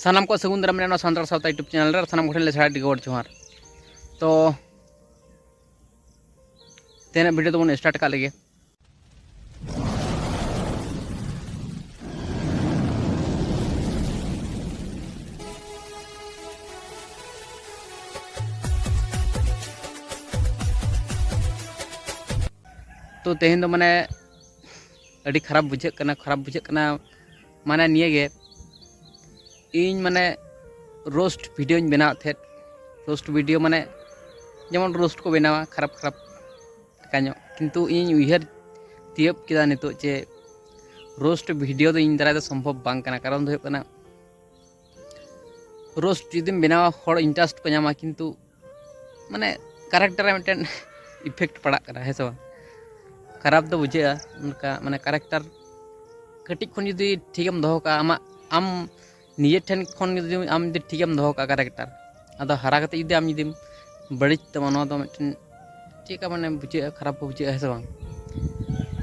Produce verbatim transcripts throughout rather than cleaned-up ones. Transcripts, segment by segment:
ᱥᱟᱱᱟᱢ ᱠᱚ ᱥᱟᱹᱜᱩᱱ ᱫᱟᱨᱟᱢ ᱢᱮᱱᱟᱜᱼᱟ ᱱᱚᱣᱟ ᱥᱟᱱᱛᱟᱲ ᱥᱟᱶᱛᱟ YouTube ᱪᱮᱱᱮᱞ ᱨᱮ᱾ ᱥᱟᱱᱟᱢ ᱠᱚᱴᱷᱮᱱ ᱞᱮ ᱥᱟᱭ ᱟᱹᱰᱤ ᱜᱚᱰ ᱡᱚᱦᱟᱨ᱾ ᱛᱚ ᱛᱮᱦᱮᱧᱟᱜ ᱵᱷᱤᱰᱤᱭᱳ ᱫᱚᱵᱚᱱ ᱥᱴᱟᱨᱴ ᱠᱟᱜ ᱞᱮᱜᱮ᱾ ᱛᱚ ᱛᱮᱦᱮᱧ ᱫᱚ ᱢᱟᱱᱮ ᱟᱹᱰᱤ ᱠᱷᱟᱨᱟᱯ ᱵᱩᱡᱷᱟᱹᱜ ᱠᱟᱱᱟ, ᱠᱷᱟᱨᱟᱯ ᱵᱩᱡᱷᱟᱹᱜ ᱠᱟᱱᱟ ᱢᱟᱱᱮ ᱱᱤᱭᱟᱹ ᱜᱮ, ᱤᱧ ᱢᱟᱱᱮ ᱨᱳᱥᱴ ᱵᱷᱤᱰᱤᱭᱳᱧ ᱵᱮᱱᱟᱣᱮᱫ ᱛᱟᱦᱮᱸᱫ᱾ ᱨᱳᱥᱴ ᱵᱷᱤᱰᱤᱭᱳ ᱢᱟᱱᱮ ᱡᱮᱢᱚᱱ ᱨᱳᱥᱴ ᱠᱚ ᱵᱮᱱᱟᱣᱟ ᱠᱷᱟᱨᱟᱯ ᱠᱷᱟᱨᱟᱯ ᱞᱮᱠᱟ ᱧᱚᱜ, ᱠᱤᱱᱛᱩ ᱤᱧ ᱩᱭᱦᱟᱹᱨ ᱛᱤᱭᱳᱜ ᱠᱮᱫᱟ ᱱᱤᱛᱚᱜ ᱡᱮ ᱨᱳᱥᱴ ᱵᱷᱤᱰᱤᱭᱳ ᱫᱚ ᱤᱧ ᱫᱟᱨᱟᱭ ᱛᱮ ᱥᱚᱢᱵᱷᱚᱵ ᱵᱟᱝ ᱠᱟᱱᱟ᱾ ᱠᱟᱨᱚᱱ ᱫᱚ ᱦᱩᱭᱩᱜ ᱠᱟᱱᱟ, ᱨᱳᱥᱴ ᱡᱩᱫᱤᱢ ᱵᱮᱱᱟᱣᱟ, ᱦᱚᱲ ᱤᱱᱴᱟᱨᱮᱥᱴ ᱠᱚ ᱧᱟᱢᱟ, ᱠᱤᱱᱛᱩ ᱢᱟᱱᱮ ᱠᱮᱨᱮᱠᱴᱟᱨ ᱨᱮ ᱢᱤᱫᱴᱮᱱ ᱤᱯᱷᱮᱠᱴ ᱯᱟᱲᱟᱜ ᱠᱟᱱᱟ, ᱦᱮᱸ ᱥᱮ ᱵᱟᱝ? ᱠᱷᱟᱨᱟᱯ ᱫᱚ ᱵᱩᱡᱷᱟᱹᱜᱼᱟ᱾ ᱚᱱᱠᱟ ᱢᱟᱱᱮ ᱠᱮᱨᱮᱠᱴᱟᱨ ᱠᱟᱹᱴᱤᱡ ᱠᱷᱚᱱ ᱡᱩᱫᱤ ᱴᱷᱤᱠᱮᱢ ᱫᱚᱦᱚ ᱠᱟᱜᱼᱟ, ᱟᱢᱟᱜ, ᱟᱢ ᱱᱤᱡᱮ ᱴᱷᱮᱱ ᱠᱷᱚᱱ ᱡᱩᱫᱤ ᱟᱢ ᱡᱩᱫᱤ ᱴᱷᱤᱠᱮᱢ ᱫᱚᱦᱚ ᱠᱟᱜᱼᱟ ᱠᱮᱨᱮᱠᱴᱟᱨ, ᱟᱫᱚ ᱦᱟᱨᱟ ᱠᱟᱛᱮ ᱡᱩᱫᱤ ᱟᱢ ᱡᱩᱫᱤᱢ ᱵᱟᱹᱲᱤᱡ ᱛᱟᱢᱟ, ᱱᱚᱣᱟ ᱫᱚ ᱢᱤᱫᱴᱮᱱ ᱪᱮᱫ ᱞᱮᱠᱟ ᱢᱟᱱᱮ ᱵᱩᱡᱷᱟᱹᱜᱼᱟ, ᱠᱷᱟᱨᱟᱯ ᱦᱚᱸ ᱵᱩᱡᱷᱟᱹᱜᱼᱟ, ᱦᱮᱸ ᱥᱮ ᱵᱟᱝ?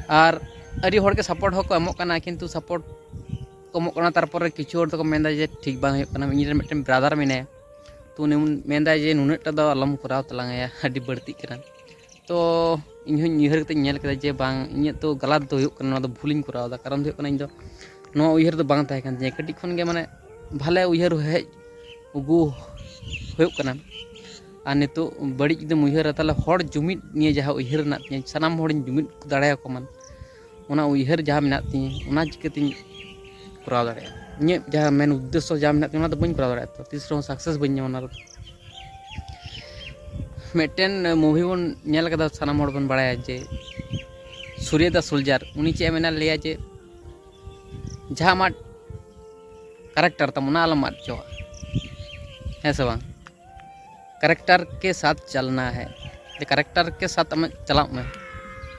ᱟᱨ ᱟᱹᱰᱤ ᱦᱚᱲ ᱜᱮ ᱥᱟᱯᱳᱨᱴ ᱦᱚᱸᱠᱚ ᱮᱢᱚᱜ ᱠᱟᱱᱟ, ᱠᱤᱱᱛᱩ ᱥᱟᱯᱳᱨᱴ ᱠᱚ ᱮᱢᱚᱜ ᱠᱟᱱᱟ, ᱛᱟᱨᱯᱚᱨᱮ ᱠᱤᱪᱷᱩ ᱦᱚᱲ ᱫᱚᱠᱚ ᱢᱮᱱᱫᱟ ᱡᱮ ᱴᱷᱤᱠ ᱵᱟᱝ ᱦᱩᱭᱩᱜ ᱠᱟᱱᱟ᱾ ᱤᱧ ᱨᱮᱱ ᱢᱤᱫᱴᱮᱱ ᱵᱨᱟᱫᱟᱨ ᱢᱮᱱᱟᱭᱟ, ᱛᱚ ᱩᱱᱤ ᱢᱮᱱᱫᱟᱭ ᱡᱮ ᱱᱩᱱᱟᱹᱜ ᱴᱟ ᱫᱚ ᱟᱞᱚᱢ ᱠᱚᱨᱟᱣ ᱛᱟᱞᱟᱝ ᱟᱭᱟ, ᱟᱹᱰᱤ ᱵᱟᱹᱲᱛᱤᱜ ᱠᱟᱱᱟ᱾ ᱛᱚ ᱤᱧ ᱦᱚᱸᱧ ᱩᱭᱦᱟᱹᱨ ᱠᱟᱛᱮᱧ ᱧᱮᱞ ᱠᱮᱫᱟ ᱡᱮ ᱵᱟᱝ, ᱤᱧᱟᱹᱜ ᱫᱚ ᱜᱟᱞᱟᱛ ᱫᱚ ᱦᱩᱭᱩᱜ ᱠᱟᱱᱟ, ᱱᱚᱣᱟ ᱫᱚ ᱵᱷᱩᱞᱤᱧ ᱠᱚᱨᱟᱣ ᱮᱫᱟ᱾ ᱠᱟᱨᱚᱱ ᱫᱚ ᱦᱩᱭᱩᱜ ᱠᱟᱱᱟ, ᱤᱧ ᱫᱚ ᱱᱚᱣᱟ ᱩᱭᱦᱟᱹᱨ ᱫᱚ ᱵᱟᱝ ᱛᱟᱦᱮᱸ ᱠᱟᱱ ᱛᱤᱧᱟᱹ᱾ ᱠᱟᱹᱴᱤᱡ ᱠᱷᱚᱱ ᱜᱮ ᱢᱟᱱᱮ ᱵᱷᱟᱞᱮ ᱩᱭᱦᱟᱹᱨ ᱦᱮᱡ ᱟᱹᱜᱩ ᱦᱩᱭᱩᱜ ᱠᱟᱱᱟ᱾ ᱟᱨ ᱱᱤᱛᱚᱜ ᱵᱟᱹᱲᱤᱡ ᱡᱩᱫᱤᱢ ᱩᱭᱦᱟᱹᱨᱟ, ᱛᱟᱦᱚᱞᱮ ᱦᱚᱲ ᱡᱩᱢᱤᱫ ᱱᱤᱭᱮ ᱡᱟᱦᱟᱸ ᱩᱭᱦᱟᱹᱨ ᱢᱮᱱᱟᱜ ᱛᱤᱧᱟᱹ, ᱥᱟᱱᱟᱢ ᱦᱚᱲᱤᱧ ᱡᱩᱢᱤᱫ ᱫᱟᱲᱮᱭᱟᱠᱚ ᱢᱟ, ᱚᱱᱟ ᱩᱭᱦᱟᱹᱨ ᱡᱟᱦᱟᱸ ᱢᱮᱱᱟᱜ ᱛᱤᱧᱟᱹ, ᱚᱱᱟ ᱪᱤᱠᱟᱹᱛᱤᱧ ᱠᱚᱨᱟᱣ ᱫᱟᱲᱮᱭᱟᱜᱼᱟ? ᱤᱧᱟᱹᱜ ᱡᱟᱦᱟᱸ ᱢᱮᱱ ᱩᱫᱽᱫᱮᱥᱥᱚ ᱡᱟᱦᱟᱸ ᱢᱮᱱᱟᱜ ᱛᱤᱧᱟᱹ, ᱚᱱᱟ ᱫᱚ ᱵᱟᱹᱧ ᱠᱚᱨᱟᱣ ᱫᱟᱲᱮᱭᱟᱜᱼᱟ, ᱛᱚ ᱛᱤᱥ ᱨᱮᱦᱚᱸ ᱥᱟᱠᱥᱮᱥ ᱵᱟᱹᱧ ᱧᱟᱢᱟ ᱚᱱᱟ ᱨᱮᱫᱚ᱾ ᱢᱤᱫᱴᱮᱱ ᱢᱩᱵᱷᱤ ᱵᱚᱱ ᱧᱮᱞ ᱠᱟᱫᱟ, ᱥᱟᱱᱟᱢ ᱦᱚᱲ ᱵᱚᱱ ᱵᱟᱲᱟᱭᱟ ᱡᱮ ᱥᱩᱨᱭᱟ ᱫᱟ ᱥᱳᱞᱡᱟᱨ, ᱩᱱᱤ ᱪᱮᱫ ᱮ ᱢᱮᱱᱟ, ᱞᱟᱹᱭᱟ ᱡᱮ ᱡᱟᱦᱟᱸ ᱟᱢᱟᱜ ᱠᱮᱨᱮᱠᱴᱟᱨ ᱛᱟᱢ, ᱚᱱᱟ ᱟᱞᱚᱢ ᱟᱫ ᱦᱚᱪᱚᱣᱟᱜᱼᱟ, ᱦᱮᱸ ᱥᱮ ᱵᱟᱝ? ᱠᱮᱨᱮᱠᱴᱟᱨ ᱠᱮ ᱥᱟᱛᱷ ᱪᱟᱞᱱᱟ ᱦᱮ, ᱠᱮᱨᱮᱠᱴᱟᱨ ᱠᱮ ᱥᱟᱛᱷ ᱟᱢᱟᱜ ᱪᱟᱞᱟᱜ ᱢᱮ,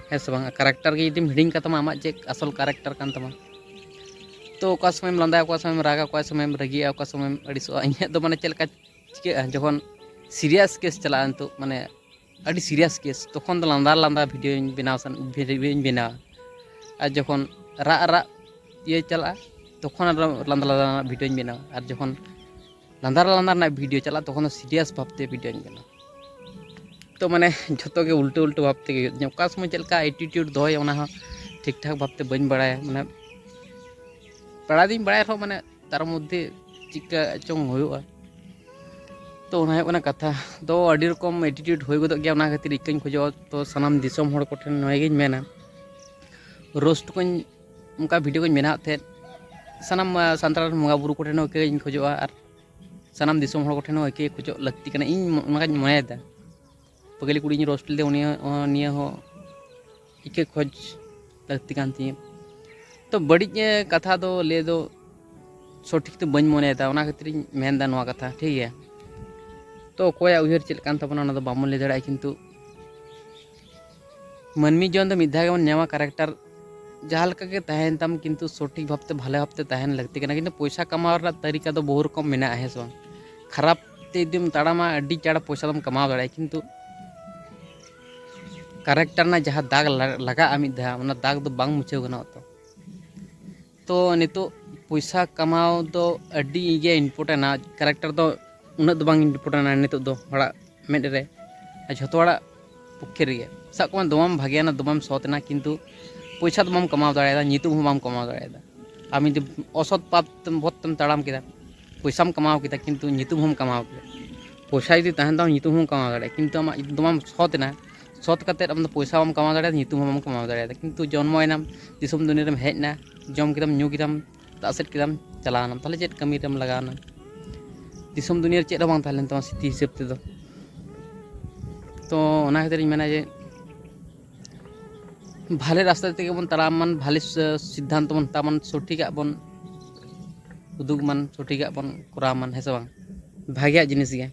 ᱦᱮᱸ ᱥᱮ ᱵᱟᱝ? ᱠᱮᱨᱮᱠᱴᱟᱨ ᱜᱮ ᱡᱩᱫᱤᱢ ᱦᱤᱲᱤᱧ ᱠᱟᱛᱟᱢᱟ ᱟᱢᱟᱜ ᱡᱮ ᱟᱥᱚᱞ ᱠᱮᱨᱮᱠᱴᱟᱨ ᱠᱟᱱ ᱛᱟᱢᱟ, ᱛᱚ ᱚᱠᱟ ᱥᱚᱢᱚᱭᱮᱢ ᱞᱟᱸᱫᱟᱭᱟ, ᱚᱠᱟ ᱥᱚᱢᱚᱭᱮᱢ ᱨᱟᱜᱟ, ᱚᱠᱟ ᱥᱚᱢᱚᱭᱮᱢ ᱨᱟᱹᱜᱤᱜᱼᱟ, ᱚᱠᱟ ᱥᱚᱢᱚᱭᱮᱢ ᱟᱹᱲᱤᱥᱚᱜᱼᱟ, ᱤᱧᱟᱹᱜ ᱫᱚ ᱢᱟᱱᱮ ᱪᱮᱫ ᱞᱮᱠᱟ ᱪᱤᱠᱟᱹᱜᱼᱟ ᱡᱚᱠᱷᱚᱱ ᱥᱤᱨᱤᱭᱟᱥ ᱠᱮᱥ ᱪᱟᱞᱟᱜᱼᱟ, ᱱᱤᱛᱚᱜ ᱢᱟᱱᱮ ᱟᱹᱰᱤ ᱥᱤᱨᱤᱭᱟᱥ ᱠᱮᱥ, ᱛᱚᱠᱷᱚᱱ ᱫᱚ ᱞᱟᱸᱫᱟ ᱞᱟᱸᱫᱟ ᱵᱷᱤᱰᱤᱭᱳᱧ ᱵᱮᱱᱟᱣ ᱥᱟᱱ-, ᱵᱷᱤᱰᱤᱭᱳᱧ ᱵᱮᱱᱟᱣᱟ᱾ ᱟᱨ ᱡᱚᱠᱷᱚᱱ ᱨᱟᱜ ᱨᱟᱜ ᱤᱭᱟᱹ ᱪᱟᱞᱟᱜᱼᱟ, ᱛᱚᱠᱷᱚᱱ ᱟᱨᱚ ᱞᱟᱸᱫᱟ ᱞᱟᱸᱫᱟ ᱨᱮᱱᱟᱜ ᱵᱷᱤᱰᱤᱭᱳᱧ ᱵᱮᱱᱟᱣᱟ, ᱟᱨ ᱡᱚᱠᱷᱚᱱ ᱞᱟᱸᱫᱟ ᱞᱟᱸᱫᱟ ᱨᱮᱱᱟᱜ ᱵᱷᱤᱰᱤᱭᱳ ᱪᱟᱞᱟᱜᱼᱟ, ᱛᱚᱠᱷᱚᱱ ᱫᱚ ᱥᱤᱨᱤᱭᱟᱥ ᱵᱷᱟᱵᱽᱛᱮ ᱵᱷᱤᱰᱤᱭᱳᱧ ᱵᱮᱱᱟᱣᱟ᱾ ᱛᱚ ᱢᱟᱱᱮ ᱡᱷᱚᱛᱚ ᱜᱮ ᱩᱞᱴᱟᱹ ᱩᱞᱴᱟᱹ ᱵᱷᱟᱵᱽ ᱛᱮᱜᱮ ᱦᱩᱭᱩᱜ ᱛᱤᱧᱟᱹ᱾ ᱚᱠᱟ ᱥᱚᱢᱚᱭ ᱪᱮᱫ ᱞᱮᱠᱟ ᱮᱴᱤᱴᱤᱭᱩᱰ ᱫᱚᱦᱚᱭ, ᱚᱱᱟ ᱦᱚᱸ ᱴᱷᱤᱠ ᱴᱷᱟᱠ ᱵᱷᱟᱵᱽᱛᱮ ᱵᱟᱹᱧ ᱵᱟᱲᱟᱭᱟ᱾ ᱢᱟᱱᱮ ᱵᱟᱲᱟᱭ ᱫᱚᱧ ᱵᱟᱲᱟᱭ ᱨᱮᱦᱚᱸ, ᱢᱟᱱᱮ ᱛᱟᱨ ᱢᱚᱫᱽᱫᱷᱮ ᱪᱮᱫᱠᱟ ᱪᱚᱝ ᱦᱩᱭᱩᱜᱼᱟ᱾ ᱛᱚ ᱚᱱᱟ ᱦᱩᱭᱩᱜ ᱠᱟᱱᱟ ᱠᱟᱛᱷᱟ᱾ ᱛᱚ ᱟᱹᱰᱤ ᱨᱚᱠᱚᱢ ᱮᱴᱤᱴᱤᱭᱩᱰ ᱦᱩᱭ ᱜᱚᱫᱚᱜ ᱜᱮᱭᱟ, ᱚᱱᱟ ᱠᱷᱟᱹᱛᱤᱨ ᱤᱠᱟᱹᱧ ᱠᱷᱚᱡᱚᱜᱼᱟ᱾ ᱛᱚ ᱥᱟᱱᱟᱢ ᱫᱤᱥᱚᱢ ᱦᱚᱲ ᱠᱚᱴᱷᱮᱱ ᱱᱚᱣᱟ ᱜᱤᱧ ᱢᱮᱱᱟ, ᱨᱳᱥᱴ ᱠᱚᱧ, ᱚᱱᱠᱟ ᱵᱷᱤᱰᱤᱭᱳ ᱠᱚᱧ ᱵᱮᱱᱟᱣᱮᱫ ᱛᱟᱦᱮᱸᱫ, ᱥᱟᱱᱟᱢ ᱥᱟᱱᱛᱟᱲ ᱵᱚᱸᱜᱟ ᱵᱩᱨᱩ ᱠᱚᱴᱷᱮᱱ ᱦᱚᱸ ᱤᱠᱟᱹᱧ ᱠᱷᱚᱡᱚᱜᱼᱟ, ᱟᱨ ᱥᱟᱱᱟᱢ ᱫᱤᱥᱚᱢ ᱦᱚᱲ ᱠᱚᱴᱷᱮᱱ ᱦᱚᱸ ᱤᱠᱟᱹ ᱠᱷᱚᱡᱚᱜ ᱞᱟᱹᱠᱛᱤ ᱠᱟᱱᱟ, ᱤᱧ ᱚᱱᱠᱟᱧ ᱢᱚᱱᱮᱭᱮᱫᱟ᱾ ᱯᱟᱹᱜᱟᱹᱞᱤ ᱠᱩᱲᱤᱧ ᱨᱳᱥᱴ ᱞᱮᱫᱮ, ᱩᱱᱤ ᱦᱚᱸ, ᱱᱤᱭᱟᱹ ᱦᱚᱸ ᱤᱠᱟᱹ ᱠᱷᱚᱡᱽ ᱞᱟᱹᱠᱛᱤ ᱠᱟᱱ ᱛᱤᱧᱟᱹ᱾ ᱛᱚ ᱵᱟᱹᱲᱤᱡ ᱠᱟᱛᱷᱟ ᱫᱚ ᱞᱟᱹᱭ ᱫᱚ ᱥᱚᱴᱷᱤᱠ ᱫᱚ ᱵᱟᱹᱧ ᱢᱚᱱᱮᱭᱮᱫᱟ, ᱚᱱᱟ ᱠᱷᱟᱹᱛᱤᱨᱤᱧ ᱢᱮᱱᱫᱟ ᱱᱚᱣᱟ ᱠᱟᱛᱷᱟ, ᱴᱷᱤᱠ ᱜᱮᱭᱟ᱾ ᱛᱚ ᱚᱠᱚᱭᱟᱜ ᱩᱭᱦᱟᱹᱨ ᱪᱮᱫ ᱠᱟᱱ ᱛᱟᱵᱚᱱᱟ, ᱚᱱᱟ ᱫᱚ ᱵᱟᱵᱚᱱ ᱞᱟᱹᱭ ᱫᱟᱲᱮᱭᱟᱜᱼᱟ, ᱠᱤᱱᱛᱩ ᱢᱟᱹᱱᱢᱤ ᱡᱤᱭᱚᱱ ᱫᱚ ᱢᱤᱫ ᱫᱷᱟᱣ ᱜᱮᱵᱚᱱ ᱧᱟᱢᱟ᱾ ᱠᱮᱨᱮᱠᱴᱟᱨ ᱡᱟᱦᱟᱸ ᱞᱮᱠᱟ ᱜᱮ ᱛᱟᱦᱮᱱ ᱛᱟᱢ, ᱠᱤᱱᱛᱩ ᱥᱚᱴᱷᱤᱠ ᱵᱷᱟᱵᱽᱛᱮ, ᱵᱷᱟᱞᱮ ᱵᱷᱟᱵᱽᱛᱮ ᱛᱟᱦᱮᱱ ᱞᱟᱹᱠᱛᱤ ᱠᱟᱱᱟ᱾ ᱠᱤᱱᱛᱩ ᱯᱚᱭᱥᱟ ᱠᱟᱢᱟᱣ ᱨᱮᱱᱟᱜ ᱛᱟᱹᱨᱤᱠᱟ ᱫᱚ ᱵᱚᱦᱩ ᱨᱚᱠᱚᱢ ᱢᱮᱱᱟᱜᱼᱟ, ᱦᱮᱸ ᱥᱮ ᱵᱟᱝ? ᱠᱷᱟᱨᱟᱯ ᱛᱮ ᱡᱩᱫᱤᱢ ᱛᱟᱲᱟᱢᱟ, ᱟᱹᱰᱤ ᱪᱟᱬ ᱯᱚᱭᱥᱟ ᱫᱚᱢ ᱠᱟᱢᱟᱣ ᱫᱟᱲᱮᱭᱟᱜᱼᱟ, ᱠᱤᱱᱛᱩ ᱠᱮᱨᱮᱠᱴᱟᱨ ᱨᱮᱱᱟᱜ ᱡᱟᱦᱟᱸ ᱫᱟᱜᱽ ᱞᱟ-, ᱞᱟᱜᱟᱜᱼᱟ ᱢᱤᱫ ᱫᱷᱟᱣ, ᱚᱱᱟ ᱫᱟᱜᱽ ᱫᱚ ᱵᱟᱝ ᱢᱩᱪᱷᱟᱹᱣ ᱜᱟᱱᱚᱜᱼᱟ᱾ ᱛᱚ, ᱛᱚ ᱱᱤᱛᱚᱜ ᱯᱚᱭᱥᱟ ᱠᱟᱢᱟᱣ ᱫᱚ ᱟᱹᱰᱤ ᱜᱮ ᱤᱢᱯᱚᱨᱴᱮᱱᱴᱼᱟ, ᱠᱮᱨᱮᱠᱴᱟᱨ ᱫᱚ ᱩᱱᱟᱹᱜ ᱫᱚ ᱵᱟᱝ ᱤᱢᱯᱚᱨᱴᱮᱱᱴᱼᱟ ᱱᱤᱛᱚᱜ ᱫᱚ ᱦᱚᱲᱟᱜ ᱢᱮᱫ ᱨᱮ, ᱟᱨ ᱡᱷᱚᱛᱚ ᱦᱚᱲᱟᱜ ᱯᱚᱠᱠᱷᱮ ᱨᱮᱜᱮ᱾ ᱥᱟᱵ ᱠᱟᱜ ᱢᱮ, ᱫᱚᱢᱮᱢ ᱵᱷᱟᱜᱮᱭᱟᱱᱟ, ᱫᱚᱢᱮᱢ ᱥᱚᱛ ᱮᱱᱟ, ᱠᱤᱱᱛᱩ ᱯᱚᱭᱥᱟ ᱫᱚ ᱵᱟᱢ ᱠᱟᱢᱟᱣ ᱫᱟᱲᱮᱭᱟᱫᱟ, ᱧᱩᱛᱩᱢ ᱦᱚᱸ ᱵᱟᱢ ᱠᱟᱢᱟᱣ ᱫᱟᱲᱮᱭᱟᱫᱟ᱾ ᱟᱢ ᱡᱩᱫᱤ ᱚᱥᱚᱛ ᱯᱟᱛ ᱛᱮᱢ, ᱯᱚᱛ ᱛᱮᱢ ᱛᱟᱲᱟᱢ ᱠᱮᱫᱟ, ᱯᱚᱭᱥᱟᱢ ᱠᱟᱢᱟᱣ ᱠᱮᱫᱟ, ᱠᱤᱱᱛᱩ ᱧᱩᱛᱩᱢ ᱦᱚᱸᱢ ᱠᱟᱢᱟᱣ ᱠᱮᱫᱟ᱾ ᱯᱚᱭᱥᱟ ᱡᱩᱫᱤ ᱛᱟᱦᱮᱱ ᱛᱟᱢᱟ, ᱧᱩᱛᱩᱢ ᱦᱚᱸᱢ ᱠᱟᱢᱟᱣ ᱫᱟᱲᱮᱭᱟᱜᱼᱟ, ᱠᱤᱱᱛᱩ ᱟᱢᱟᱜ ᱫᱚᱢᱮᱢ ᱥᱚᱛ ᱮᱱᱟ, ᱥᱚᱛ ᱠᱟᱛᱮᱫ ᱟᱢ ᱫᱚ ᱯᱚᱭᱥᱟ ᱵᱟᱢ ᱠᱟᱢᱟᱣ ᱫᱟᱲᱮᱭᱟᱫᱟ, ᱧᱩᱛᱩᱢ ᱦᱚᱸ ᱵᱟᱢ ᱠᱟᱢᱟᱣ ᱫᱟᱲᱮᱭᱟᱫᱟ, ᱠᱤᱱᱛᱩ ᱡᱚᱱᱢᱚᱭᱮᱱᱟᱢ, ᱫᱤᱥᱚᱢ ᱫᱩᱱᱤᱭᱟᱹ ᱨᱮᱢ ᱦᱮᱡ ᱮᱱᱟ, ᱡᱚᱢ ᱠᱮᱫᱟᱢ, ᱧᱩ ᱠᱮᱫᱟᱢ, ᱫᱟᱜ ᱥᱮᱫ ᱠᱮᱫᱟᱢ, ᱪᱟᱞᱟᱣ ᱮᱱᱟᱢ, ᱛᱟᱦᱚᱞᱮ ᱪᱮᱫ ᱠᱟᱹᱢᱤ ᱨᱮᱢ ᱞᱟᱜᱟᱣ ᱮᱱᱟ? ᱫᱤᱥᱚᱢ ᱫᱩᱱᱤᱭᱟᱹ ᱨᱮ ᱪᱮᱫ ᱦᱚᱸ ᱵᱟᱝ ᱛᱟᱦᱮᱸ ᱞᱮᱱ ᱛᱟᱢᱟ ᱥᱨᱤᱛᱤ ᱦᱤᱥᱟᱹᱵ ᱛᱮᱫᱚ᱾ ᱛᱚ ᱚᱱᱟ ᱠᱷᱟᱹᱛᱤᱨ ᱤᱧ ᱢᱮᱱᱟ ᱡᱮ ᱵᱷᱟᱞᱮ ᱨᱟᱥᱛᱟ ᱛᱮᱜᱮ ᱵᱚᱱ ᱛᱟᱲᱟᱢ ᱢᱟᱱ, ᱵᱷᱟᱞᱮ ᱥ-, ᱥᱤᱫᱽᱫᱷᱟᱱᱛᱚ ᱵᱚᱱ ᱦᱟᱛᱟᱣ ᱢᱟᱱ, ᱥᱚᱴᱷᱤᱠᱟᱜ ᱵᱚᱱ ᱩᱫᱩᱜᱽ ᱢᱟᱱ, ᱥᱚᱴᱷᱤᱠᱟᱜ ᱵᱚᱱ ᱠᱚᱨᱟᱣ ᱢᱟᱱ, ᱦᱮᱸ ᱥᱮ ᱵᱟᱝ? ᱵᱷᱟᱜᱮᱭᱟᱜ ᱡᱤᱱᱤᱥ ᱜᱮ᱾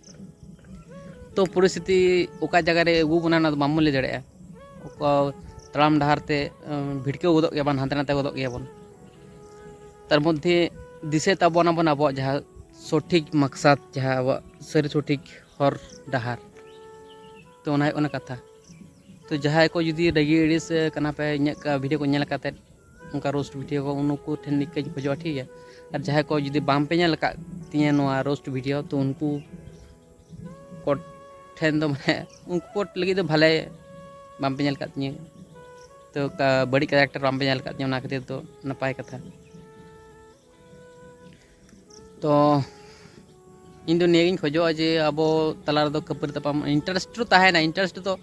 ᱛᱚ ᱯᱚᱨᱤᱥᱛᱷᱤᱛᱤ ᱚᱠᱟ ᱡᱟᱭᱜᱟ ᱨᱮ ᱟᱹᱜᱩ ᱵᱚᱱᱟ, ᱚᱱᱟ ᱫᱚ ᱵᱟᱝᱵᱚᱱ ᱞᱟᱹᱭ ᱫᱟᱲᱮᱭᱟᱜᱼᱟ᱾ ᱚᱠᱟ ᱛᱟᱲᱟᱢ ᱰᱟᱦᱟᱨ ᱛᱮ, ᱟᱸ, ᱵᱷᱤᱲᱠᱟᱹᱣ ᱜᱚᱫᱚᱜ ᱜᱮᱭᱟ ᱵᱚᱱ, ᱦᱟᱱᱛᱮ ᱱᱟᱛᱮ ᱜᱚᱫᱚᱜ ᱜᱮᱭᱟ ᱵᱚᱱ᱾ ᱛᱟᱨ ᱢᱚᱫᱽᱫᱷᱮ ᱫᱤᱥᱟᱹᱭ ᱛᱟᱵᱚᱱᱟᱵᱚᱱ ᱟᱵᱚᱣᱟᱜ ᱡᱟᱦᱟᱸ ᱥᱚᱴᱷᱤᱠ ᱢᱟᱠᱥᱟᱫ, ᱡᱟᱦᱟᱸ ᱟᱵᱚᱣᱟᱜ ᱥᱟᱹᱨᱤ ᱥᱚᱴᱷᱤᱠ ᱦᱚᱨ ᱰᱟᱦᱟᱨ᱾ ᱛᱚ ᱚᱱᱟ ᱦᱩᱭᱩᱜ ᱠᱟᱱᱟ ᱠᱟᱛᱷᱟ᱾ ᱛᱚ ᱡᱟᱦᱟᱸᱭ ᱠᱚ ᱡᱩᱫᱤ ᱨᱟᱹᱜᱤ ᱟᱹᱲᱤᱥ ᱠᱟᱱᱟ ᱯᱮ ᱤᱧᱟᱹᱜ ᱠᱟ-, ᱵᱷᱤᱰᱤᱭᱳ ᱠᱚ ᱧᱮᱞ ᱠᱟᱛᱮᱫ, ᱚᱱᱠᱟ ᱨᱳᱥᱴ ᱵᱷᱤᱰᱤᱭᱳ ᱠᱚ, ᱩᱱᱠᱩ ᱴᱷᱮᱱ ᱱᱤᱠᱟᱹᱧ ᱠᱷᱚᱡᱚᱜᱼᱟ, ᱴᱷᱤᱠ ᱜᱮᱭᱟ᱾ ᱟᱨ ᱡᱟᱦᱟᱸᱭ ᱠᱚ ᱡᱩᱫᱤ ᱵᱟᱝ ᱯᱮ ᱧᱮᱞ ᱟᱠᱟᱫ ᱛᱤᱧᱟᱹ ᱱᱚᱣᱟ ᱨᱳᱥᱴ ᱵᱷᱤᱰᱤᱭᱳ, ᱛᱚ ᱩᱱᱠᱩ ᱠᱚ ᱴᱷᱮᱱ ᱫᱚ, ᱢᱟᱱᱮ, ᱩᱱᱠᱩ ᱠᱚ ᱞᱟᱹᱜᱤᱫ ᱫᱚ ᱵᱷᱟᱞᱮ, ᱵᱟᱝ ᱯᱮ ᱧᱮᱞ ᱟᱠᱟᱫ ᱛᱤᱧᱟᱹ, ᱛᱚ ᱠᱟ-, ᱵᱟᱹᱲᱤᱡ ᱠᱮᱨᱮᱠᱴᱟᱨ ᱵᱟᱝ ᱯᱮ ᱧᱮᱞ ᱟᱠᱟᱫ ᱛᱤᱧᱟᱹ, ᱚᱱᱟ ᱠᱷᱟᱹᱛᱤᱨ ᱫᱚ ᱱᱟᱯᱟᱭ ᱠᱟᱛᱷᱟ᱾ ᱛᱚ ᱤᱧ ᱫᱚ ᱱᱤᱭᱟᱹᱜᱤᱧ ᱠᱷᱚᱡᱚᱜᱼᱟ ᱡᱮ ᱟᱵᱚ ᱛᱟᱞᱟ ᱨᱮᱫᱚ ᱠᱷᱟᱹᱯᱟᱹᱨᱤ ᱛᱟᱯᱟᱢ, ᱤᱱᱴᱟᱨᱮᱥᱴ ᱫᱚ ᱛᱟᱦᱮᱱᱟ, ᱤᱱᱴᱟᱨᱮᱥᱴ ᱫᱚ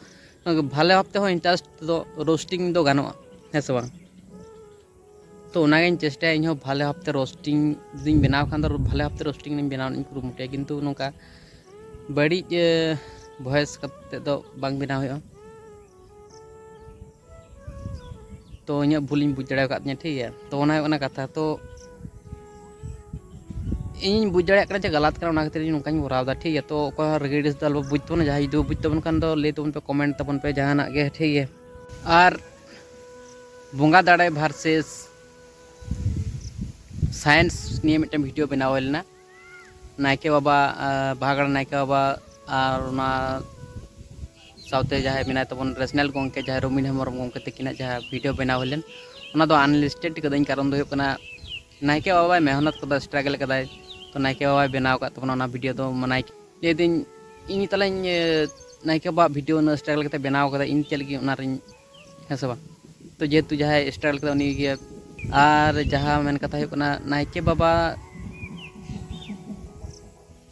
ᱵᱷᱟᱞᱮ ᱵᱷᱟᱵ ᱛᱮᱦᱚᱸ ᱤᱱᱴᱟᱨᱮᱥᱴ ᱫᱚ ᱨᱳᱥᱴᱤᱝ ᱫᱚ ᱜᱟᱱᱚᱜᱼᱟ, ᱦᱮᱸ ᱥᱮ ᱵᱟᱝ? ᱛᱚ ᱚᱱᱟᱜᱤᱧ ᱪᱮᱥᱴᱟᱭᱟ, ᱤᱧᱦᱚᱸ ᱵᱷᱟᱞᱮ ᱵᱷᱟᱵᱛᱮ ᱨᱳᱥᱴᱤᱝ ᱡᱩᱫᱤᱧ ᱵᱮᱱᱟᱣ ᱠᱷᱟᱱ ᱫᱚ ᱵᱷᱟᱞᱮ ᱵᱷᱟᱵᱛᱮ ᱨᱳᱥᱴᱤᱝ ᱤᱧ ᱵᱮᱱᱟᱣ ᱨᱮᱱᱟᱜ ᱤᱧ ᱠᱩᱨᱩᱢᱩᱴᱩᱭᱟ, ᱠᱤᱱᱛᱩ ᱱᱚᱝᱠᱟ ᱵᱟᱹᱲᱤᱡ ᱮ, ᱵᱷᱚᱭᱮᱥ ᱠᱟᱛᱮ ᱫᱚ ᱵᱟᱝ ᱵᱮᱱᱟᱣ ᱦᱩᱭᱩᱜᱼᱟ᱾ ᱛᱚ ᱤᱧᱟᱹᱜ ᱵᱷᱩᱞᱤᱧ ᱵᱩᱡᱽ ᱫᱟᱲᱮ ᱟᱠᱟᱫ ᱛᱤᱧᱟᱹ, ᱴᱷᱤᱠ ᱜᱮᱭᱟ᱾ ᱛᱚ ᱚᱱᱟ ᱦᱩᱭᱩᱜ ᱠᱟᱱᱟ ᱠᱟᱛᱷᱟ᱾ ᱛᱚ ᱤᱧᱤᱧ ᱵᱩᱡᱽ ᱫᱟᱲᱮᱭᱟᱜ ᱠᱟᱱᱟ ᱡᱮ ᱜᱟᱞᱟᱛ ᱠᱟᱱᱟ, ᱚᱱᱟ ᱠᱷᱟᱹᱛᱤᱨ ᱤᱧ ᱱᱚᱝᱠᱟᱧ ᱠᱚᱨᱟᱣ ᱮᱫᱟ, ᱴᱷᱤᱠ ᱜᱮᱭᱟ᱾ ᱛᱚ ᱚᱠᱚᱭ ᱦᱚᱸ ᱨᱟᱹᱜᱤ ᱟᱹᱲᱤᱥ ᱫᱚ ᱟᱞᱚ ᱵᱩᱡᱽ ᱛᱟᱵᱚᱱᱟ, ᱡᱟᱦᱟᱸᱭ ᱡᱩᱫᱤ ᱵᱩᱡᱽ ᱛᱟᱵᱚᱱ ᱠᱷᱟᱱ ᱫᱚ ᱞᱟᱹᱭ ᱛᱟᱵᱚᱱ ᱯᱮ ᱠᱚᱢᱮᱱᱴ ᱛᱟᱵᱚᱱ ᱯᱮ ᱡᱟᱦᱟᱱᱟᱜ ᱜᱮ, ᱴᱷᱤᱠ ᱜᱮᱭᱟ᱾ ᱟᱨ ᱵᱚᱸᱜᱟ ᱫᱟᱲᱮ ᱵᱷᱟᱨᱥᱮᱥ ᱥᱟᱭᱮᱱᱥ ᱱᱤᱭᱮ ᱢᱤᱫᱴᱮᱱ ᱵᱷᱤᱰᱤᱭᱳ ᱵᱮᱱᱟᱣ ᱦᱩᱭ ᱞᱮᱱᱟ᱾ ᱱᱟᱭᱠᱮ ᱵᱟᱵᱟ, ᱟᱨ ᱵᱟᱦᱟᱜᱟᱲᱟ ᱱᱟᱭᱠᱮ ᱵᱟᱵᱟ, ᱟᱨ ᱚᱱᱟ ᱥᱟᱶᱛᱮ ᱡᱟᱦᱟᱸᱭ ᱢᱮᱱᱟᱭ ᱛᱟᱵᱚᱱ ᱨᱮᱥᱱᱟᱞ ᱜᱚᱢᱠᱮ, ᱡᱟᱦᱟᱸᱭ ᱨᱚᱵᱤᱱ ᱦᱮᱢᱵᱨᱚᱢ ᱜᱚᱢᱠᱮ ᱛᱟᱹᱠᱤᱱᱟᱜ ᱡᱟᱦᱟᱸ ᱵᱷᱤᱰᱤᱭᱳ ᱵᱮᱱᱟᱣ ᱦᱩᱭ ᱞᱮᱱ, ᱚᱱᱟ ᱫᱚ ᱟᱱᱞᱤᱥᱴᱮᱰ ᱠᱟᱹᱫᱟᱹᱧ᱾ ᱠᱟᱨᱚᱱ ᱫᱚ ᱦᱩᱭᱩᱜ ᱠᱟᱱᱟ, ᱱᱟᱭᱠᱮ ᱵᱟᱵᱟᱭ ᱢᱮᱦᱱᱚᱛ ᱠᱟᱫᱟ, ᱥᱴᱨᱟᱜᱮᱞ ᱠᱟᱫᱟᱭ, ᱛᱚ ᱱᱟᱭᱠᱮ ᱵᱟᱵᱟᱭ ᱵᱮᱱᱟᱣ ᱟᱠᱟᱫ ᱛᱟᱵᱚᱱᱟ ᱚᱱᱟ ᱵᱷᱤᱰᱤᱭᱳ ᱫᱚ᱾ ᱢᱟᱱᱟᱭ ᱞᱟᱹᱭᱫᱟᱹᱧ, ᱤᱧ ᱛᱟᱞᱟᱧ, ᱮ, ᱱᱟᱭᱠᱮ ᱵᱟᱵᱟᱣᱟᱜ ᱵᱷᱤᱰᱤᱭᱳ ᱩᱱᱟᱹᱜ ᱥᱴᱨᱟᱜᱮᱞ ᱠᱟᱛᱮ ᱵᱮᱱᱟᱣ ᱠᱟᱫᱟ, ᱤᱧ ᱪᱮᱫ ᱞᱟᱹᱜᱤᱫ ᱚᱱᱟ ᱨᱤᱧ, ᱦᱮᱸ ᱥᱮ ᱵᱟᱝ? ᱛᱚ ᱡᱮᱦᱮᱛᱩ ᱡᱟᱦᱟᱸᱭ ᱥᱴᱨᱟᱜᱮᱞ ᱠᱟᱫᱟ ᱩᱱᱤ ᱜᱮ᱾ ᱟᱨ ᱡᱟᱦᱟᱸ ᱢᱮᱱ ᱠᱟᱛᱷᱟ ᱦᱩᱭᱩᱜ ᱠᱟᱱᱟ, ᱱᱟᱭᱠᱮ ᱵᱟᱵᱟ,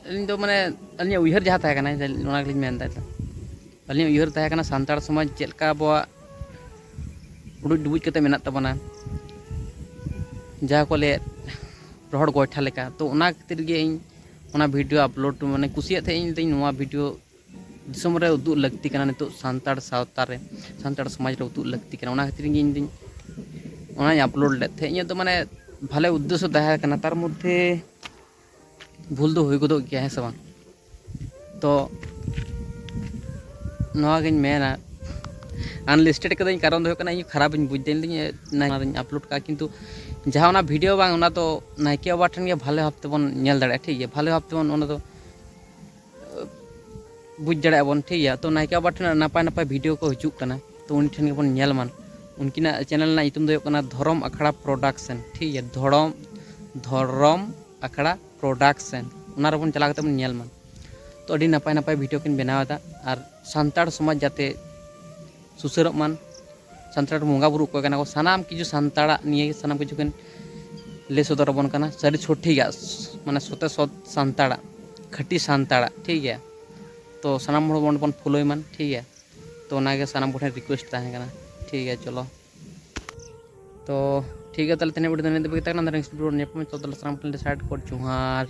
ᱟᱹᱞᱤᱧ ᱫᱚ, ᱢᱟᱱᱮ, ᱟᱹᱞᱤᱧᱟᱜ ᱩᱭᱦᱟᱹᱨ ᱡᱟᱦᱟᱸ ᱛᱟᱦᱮᱸ ᱠᱟᱱᱟ, ᱚᱱᱟ ᱜᱮᱞᱤᱧ ᱢᱮᱱ ᱮᱫᱟ᱾ ᱟᱹᱞᱤᱧᱟᱜ ᱩᱭᱦᱟᱹᱨ ᱛᱟᱦᱮᱸ ᱠᱟᱱᱟ ᱥᱟᱱᱛᱟᱲ ᱥᱚᱢᱟᱡᱽ ᱪᱮᱫ ᱞᱮᱠᱟ ᱟᱵᱚᱣᱟᱜ ᱩᱰᱩᱡ ᱰᱩᱵᱩᱡ ᱠᱟᱛᱮ ᱢᱮᱱᱟᱜ ᱛᱟᱵᱚᱱᱟ, ᱡᱟᱦᱟᱸ ᱠᱚ ᱞᱟᱹᱭᱮᱫ ᱨᱚᱦᱚᱲ ᱜᱚᱭᱴᱷᱟ ᱞᱮᱠᱟ᱾ ᱛᱚ ᱚᱱᱟ ᱠᱷᱟᱹᱛᱤᱨ ᱜᱮ ᱤᱧ ᱚᱱᱟ ᱵᱷᱤᱰᱤᱭᱳ ᱟᱯᱞᱳᱰ, ᱢᱟᱱᱮ, ᱠᱩᱥᱤᱭᱟᱜ ᱛᱟᱦᱮᱸᱫ ᱤᱧ, ᱱᱚᱣᱟ ᱵᱷᱤᱰᱤᱭᱳ ᱫᱤᱥᱚᱢ ᱨᱮ ᱩᱫᱩᱜ ᱞᱟᱹᱠᱛᱤ ᱠᱟᱱᱟ, ᱱᱤᱛᱚᱜ ᱥᱟᱱᱛᱟᱲ ᱥᱟᱶᱛᱟ ᱨᱮ, ᱥᱟᱱᱛᱟᱲ ᱥᱚᱢᱟᱡᱽ ᱨᱮ ᱩᱫᱩᱜ ᱞᱟᱹᱠᱛᱤ ᱠᱟᱱᱟ᱾ ᱚᱱᱟ ᱠᱷᱟᱹᱛᱤᱨ ᱜᱮ ᱤᱧ ᱫᱚᱧ ᱚᱱᱟᱧ ᱟᱯᱞᱳᱰ ᱞᱮᱫ ᱛᱟᱦᱮᱸᱫ᱾ ᱤᱧᱟᱹᱜ ᱫᱚ, ᱢᱟᱱᱮ, ᱵᱷᱟᱞᱮ ᱩᱫᱽᱫᱮᱥᱥᱚ ᱛᱟᱦᱮᱸ ᱠᱟᱱᱟ, ᱛᱟᱨ ᱢᱚᱫᱽᱫᱷᱮ ᱵᱷᱩᱞ ᱫᱚ ᱦᱩᱭ ᱜᱚᱫᱚᱜ ᱜᱮᱭᱟ, ᱦᱮᱸ ᱥᱮ ᱵᱟᱝ? ᱛᱚ ᱱᱚᱣᱟᱜᱤᱧ ᱢᱮᱱᱟ, ᱟᱱᱞᱤᱥᱴᱮᱰ ᱠᱟᱹᱫᱟᱹᱧ, ᱠᱟᱨᱚᱱ ᱫᱚ ᱦᱩᱭᱩᱜ ᱠᱟᱱᱟ, ᱤᱧ ᱠᱷᱟᱨᱟᱯᱤᱧ ᱵᱩᱡᱽ ᱫᱟ, ᱤᱧ ᱫᱚᱧ ᱚᱱᱟᱧ ᱟᱯᱞᱳᱰ ᱠᱟᱜᱼᱟ, ᱠᱤᱱᱛᱩ ᱡᱟᱦᱟᱸ ᱚᱱᱟ ᱵᱷᱤᱰᱤᱭᱳ ᱵᱟᱝ, ᱚᱱᱟ ᱫᱚ ᱱᱟᱭᱠᱮ ᱵᱟᱵᱟ ᱴᱷᱮᱱ ᱜᱮ ᱵᱷᱟᱞᱮ ᱵᱷᱟᱵ ᱛᱮᱵᱚᱱ ᱧᱮᱞ ᱫᱟᱲᱮᱭᱟᱜᱼᱟ, ᱴᱷᱤᱠ ᱜᱮᱭᱟ, ᱵᱷᱟᱞᱮ ᱵᱷᱟᱵ ᱛᱮᱵᱚᱱ ᱚᱱᱟ ᱫᱚ ᱵᱩᱡᱽ ᱫᱟᱲᱮᱭᱟᱜᱼᱟ ᱵᱚᱱ, ᱴᱷᱤᱠ ᱜᱮᱭᱟ᱾ ᱛᱚ ᱱᱟᱭᱠᱮ ᱵᱟᱵᱟ ᱴᱷᱮᱱ ᱱᱟᱯᱟᱭ ᱱᱟᱯᱟᱭ ᱵᱷᱤᱰᱤᱭᱳ ᱠᱚ ᱦᱤᱡᱩᱜ ᱠᱟᱱᱟ, ᱛᱚ ᱩᱱᱤ ᱴᱷᱮᱱ ᱜᱮᱵᱚᱱ ᱧᱮᱞ ᱢᱟ᱾ ᱩᱱᱠᱤᱱᱟᱜ ᱪᱮᱱᱮᱞ ᱨᱮᱱᱟᱜ ᱧᱩᱛᱩᱢ ᱫᱚ ᱦᱩᱭᱩᱜ ᱠᱟᱱᱟ ᱫᱷᱚᱨᱚᱢ ᱟᱠᱷᱲᱟ ᱯᱨᱚᱰᱟᱠᱥᱚᱱ, ᱴᱷᱤᱠ ᱜᱮᱭᱟ, ᱫᱷᱚᱨᱚᱢ ᱫᱷᱚᱨᱚᱢ ᱟᱠᱷᱲᱟ ᱯᱨᱚᱰᱟᱠᱥᱚᱱ᱾ ᱚᱱᱟ ᱨᱮᱵᱚᱱ ᱪᱟᱞᱟᱣ ᱠᱟᱛᱮ ᱵᱚᱱ ᱧᱮᱞ ᱢᱟ᱾ ᱛᱚ ᱟᱹᱰᱤ ᱱᱟᱯᱟᱭ ᱱᱟᱯᱟᱭ ᱵᱷᱤᱰᱤᱭᱳ ᱠᱤᱱ ᱵᱮᱱᱟᱣ ᱮᱫᱟ, ᱟᱨ ᱥᱟᱱᱛᱟᱲ ᱥᱚᱢᱟᱡᱽ ᱡᱟᱛᱮ ᱥᱩᱥᱟᱹᱨᱚᱜ ᱢᱟᱱ, ᱥᱟᱱᱛᱟᱲ ᱵᱚᱸᱜᱟ ᱵᱩᱨᱩ ᱚᱠᱚᱭ ᱠᱟᱱᱟ ᱠᱚ, ᱥᱟᱱᱟᱢ ᱠᱤᱪᱷᱩ ᱥᱟᱱᱛᱟᱲᱟᱜ ᱱᱤᱭᱮ ᱜᱮ ᱥᱟᱱᱟᱢ ᱠᱤᱪᱷᱩ ᱠᱤᱱ ᱞᱟᱹᱭ ᱥᱚᱫᱚᱨ ᱟᱵᱚᱱ ᱠᱟᱱᱟ᱾ ᱥᱟᱹᱨᱤ ᱥᱚᱴᱷᱤᱠᱟᱜ, ᱢᱟᱱᱮ ᱥᱚᱛᱮ ᱥᱚᱛ ᱥᱟᱱᱛᱟᱲᱟᱜ, ᱠᱷᱟᱹᱴᱤ ᱥᱟᱱᱛᱟᱲᱟᱜ, ᱴᱷᱤᱠ ᱜᱮᱭᱟ᱾ ᱛᱚ ᱥᱟᱱᱟᱢ ᱦᱚᱲ ᱵᱚᱱ, ᱵᱚᱱ ᱯᱷᱚᱞᱳᱭ ᱢᱟᱱ, ᱴᱷᱤᱠ ᱜᱮᱭᱟ᱾ ᱛᱚ ᱚᱱᱟᱜᱮ ᱥᱟᱱᱟᱢ ᱠᱚᱴᱷᱮᱱ ᱨᱤᱠᱩᱭᱮᱥᱴ ᱛᱟᱦᱮᱸ ᱠᱟᱱᱟ, ᱴᱷᱤᱠ ᱜᱮᱭᱟ᱾ ᱪᱚᱞᱚ, ᱛᱚ ᱴᱷᱤᱠ ᱜᱮᱭᱟ, ᱛᱟᱦᱚᱞᱮ ᱛᱮᱦᱮᱧ ᱵᱷᱤᱰᱤᱭᱳ ᱫᱚ ᱱᱤᱱᱟᱹᱜ ᱫᱷᱟᱹᱵᱤᱡ ᱜᱮ ᱛᱟᱦᱮᱸ ᱠᱟᱱᱟ᱾ ᱱᱮᱠᱥᱴ ᱵᱷᱤᱰᱤᱭᱳ ᱧᱟᱯᱟᱢ, ᱛᱚᱛᱚ ᱥᱟᱱᱟᱢ ᱠᱚᱴᱷᱮᱱ ᱰᱤᱥᱟᱭᱤᱰ ᱠᱚ ᱡᱚᱦᱟᱨ᱾